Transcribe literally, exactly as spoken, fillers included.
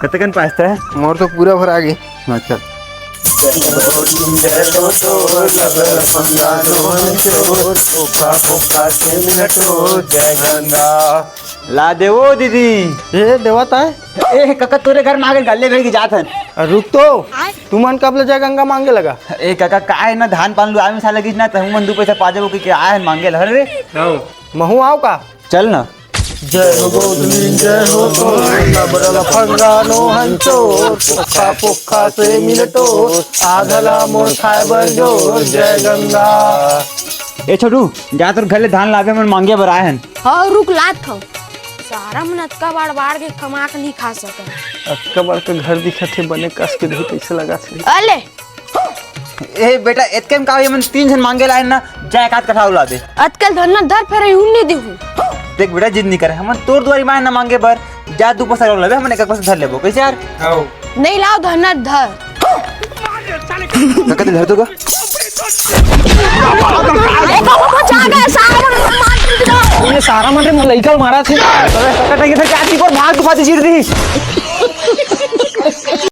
कतेकन पास था? मोर तो पूरा भरा गे। हाँ, चल। ला देवो दीदी। ए, देवत आय। ए, कका, तोरे घर मांगे गल्ले भेड़ के जात हन। अ, रुक तो। तुमन कब ले जय गंगा मांगे लगा? ए, कका, का है ना, धान पान लुआए में साला लगिस ना, त हमन दू पैसा पा जाबो कि, कि आए हन मांगे ला। अरे, महू आओ का? चल ना। जय हो गोधनी, जय हो तो, लबड़ा लफंगा नो हंचो, पोखा पोखा से मिलटो, आधला मोर खाए बर जोर, जय गंगा। ए छोटू, जा तोर घर ले धान लाबे, मन मांगे बर आए हन। हाँ, रुक लात हव। सारा मन अतका बाड़ बाड़ के कमा के नहीं खा सकन। अतका बड़का घर दिखत हे, बने कस के धुई कैसे लगा थे। अले, ए बेटा, एतके में का होही, हमन तीन झन मांगे लाए ना, जा एक आध कठा अउ ला दे। अतके धरना धर फेर यूं नहीं देहूं। देख बेटा, जिद नहीं करे, हमन तोर दुआरी माए ना मांगे बर, जा दू पसर अउ लाबे, हमन एक एक पसर धर लेबो, कैसे यार? आओ। नहीं लाओ धरना धर। कका, धर तो का? अरे बाबू, बचा गए, सारा मन मार दिया। ये सारा मन रे, मोर लइका ल मारा थे। अरे कका, ये फिर क्या थी, पर भाग दुखा दी चीर दी।